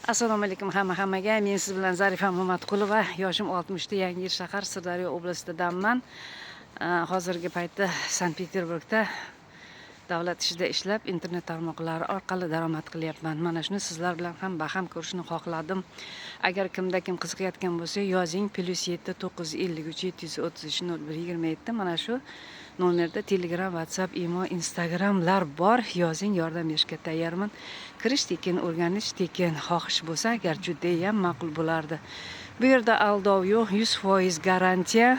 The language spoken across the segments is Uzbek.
Assalomu alaykum hammaga. Men siz bilan Zarifa Mamatqulova. Yoshim 60 da, Yangiyer shahar, Sirdaryo oblastidanman. Hozirgi paytda Sankt Peterburgda davlat ishida ishlab, internet tarmoqlari orqali daromad qilyapman. Mana shuni sizlar bilan ham baham ko'rishni xohladim. Agar kimda kim qiziqayotgan bo'lsa, yozing: +7 953 733 01 27. Mana shu nomerda Telegram, WhatsApp, Imo, Instagramlar bor. Yozing, yordam berishga tayyorman. Kirish tekin, o'rganish tekin. Xohish bo'lsa agar, judayam ma'qul bo'lardi. Bu yerda aldov yo'q, 100% garantiya.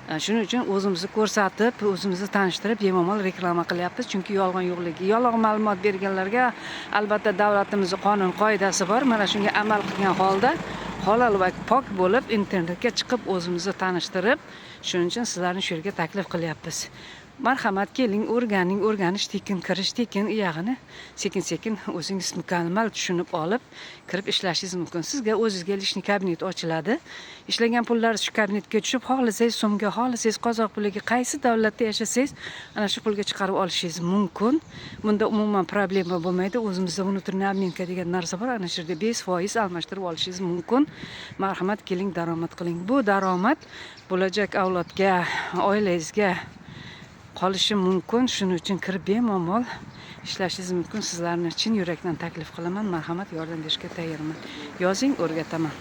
Shuning uchun o'zimizni ko'rsatib, o'zimizni tanishtirib, bemalol reklama qilyapmiz, chunki yolg'on yo'qligi. Yolg'on ma'lumot berganlarga albatta davlatimizni qonun qoidasi bor. Mana shunga amal qilgan holda halol va pok bo'lib internetga chiqib, o'zimizni tanishtirib, shuning uchun sizlarni shu yerga taklif qilyapmiz. Marhamat, keling, o'rganing. O'rganish tekin, kirish tekin. U yog'ini sekin sekin o'zingiz mukammal tushunib olib, kirib ishlashingiz mumkin. Sizga o'zizga личный kabinet ochiladi. Ishlagan pullar shu kabinetga tushib, xohlasangiz so'mga, xohlasangiz qozoq puliga, qaysi davlatda yashasangiz, ana shu pulga chiqarib olishingiz mumkin. Bunda umuman problema bo'lmaydi. O'zimizda внутренний обменка degan narsa bor, ana shu yerda 5% almashtirib olishingiz mumkin. Marhamat, keling, daromad qiling. Bu daromad bo'lajak avlodga, oilangizga qolishi mumkin. Shuning uchun kirib bemalol ishlashingiz mumkin. Sizlarni chin yurakdan taklif qilaman. Marhamat, yordam berishga tayyorman. Yozing, o'rgataman.